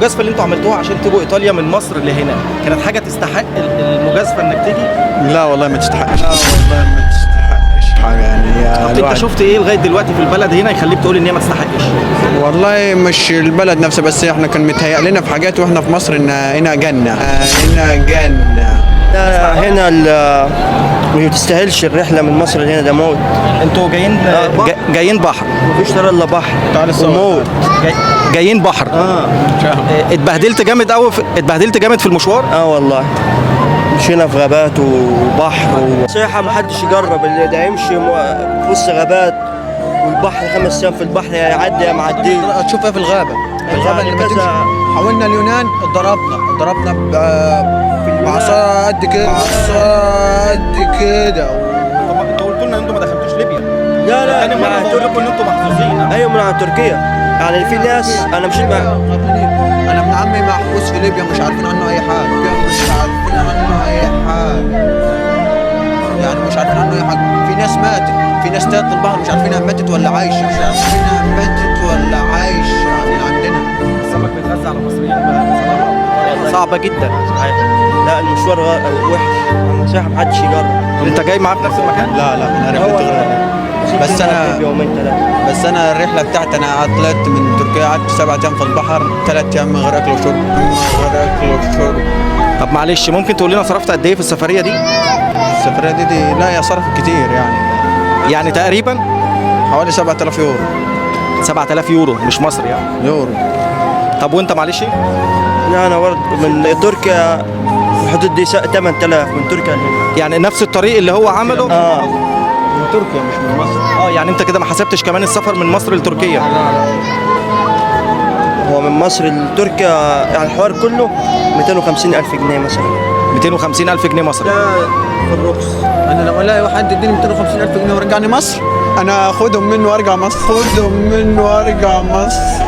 المجازفة اللي انتوا عملتوها عشان تيجوا ايطاليا من مصر لهنا كانت حاجة تستحق المجازفة انك تيجي؟ لا والله ما تستحقش. لا والله ما تستحقش حاجة يعني. طب انت شفت ايه لغاية دلوقتي في البلد هنا يخليك تقول ان هي ما تستحقش؟ والله مش البلد نفسها، بس احنا كان متهيأ لنا في حاجات واحنا في مصر ان هنا جنة، هنا جنة. هنا ما تستاهلش الرحلة من مصر لهنا، ده موت. انتوا جايين جايين بحر؟ مفيش ترى الا بحر وموت. جايين بحر. اتبهدلت جامد قوي، اتبهدلت جامد في المشوار. اه والله مشينا في غابات وبحر نصيحة محدش يجرب، اللي ده يمشي في وسط غابات والبحر 5 ايام في البحر، يا يعدي يا معدي. تشوفها في الغابة، في الغابة اللي ما تمشي. حاولنا اليونان، اتضربنا بعصا قد كده، بعصا قد كده. طب انتوا قلتوا لنا ان انتوا ما دخلتوش ليبيا. لا لا، تاني مرة بقول لكم ان انتوا محظوظين. ايوه من على تركيا يعني، في ناس انا مشيت مع انا ابن عمي محبوس في ليبيا، مش عارفين عنه اي حاجة، مش عارفين عنه اي حاجة، يعني مش عارفين عنه اي حاجة. في ناس ماتت، في ناس تاهت في البحر، مش عارفينها ماتت ولا عايشه، مش عارفينها ماتت ولا عايشه من عندنا. السمك بيتغذى على المصريين بصراحة صعبة جدا. لا المشوار وحش، نصيحة محدش يجرب. انت جاي معاه في نفس المكان؟ لا لا، انا رحلتي غير. بس انا يومين ثلاثة. بس انا الرحلة بتاعتي، انا طلعت من تركيا، قعدت 7 ايام في البحر، 3 ايام من غير اكل وشرب، من غير اكل وشرب. طب معلش ممكن تقول لنا صرفت قد ايه في السفرية دي؟ السفرية دي لا يا صرف كتير يعني. يعني تقريبا حوالي 7000 يورو. 7000 يورو مش مصري يعني؟ يورو. طب وانت معلش؟ لا انا برضه من تركيا الحدود دي 8000 من تركيا لهنا. يعني نفس الطريق اللي هو عمله؟ من تركيا مش من مصر. يعني انت كده ما حسبتش كمان السفر من مصر لتركيا. هو من مصر لتركيا يعني الحوار كله 250 ألف جنيه مثلا. 250 ألف جنيه مصري. ده في الرخص. انا لو الاقي واحد يديني 250 الف جنيه ورجعني مصر، انا اخدهم منه وارجع مصر، اخدهم منه وارجع مصر.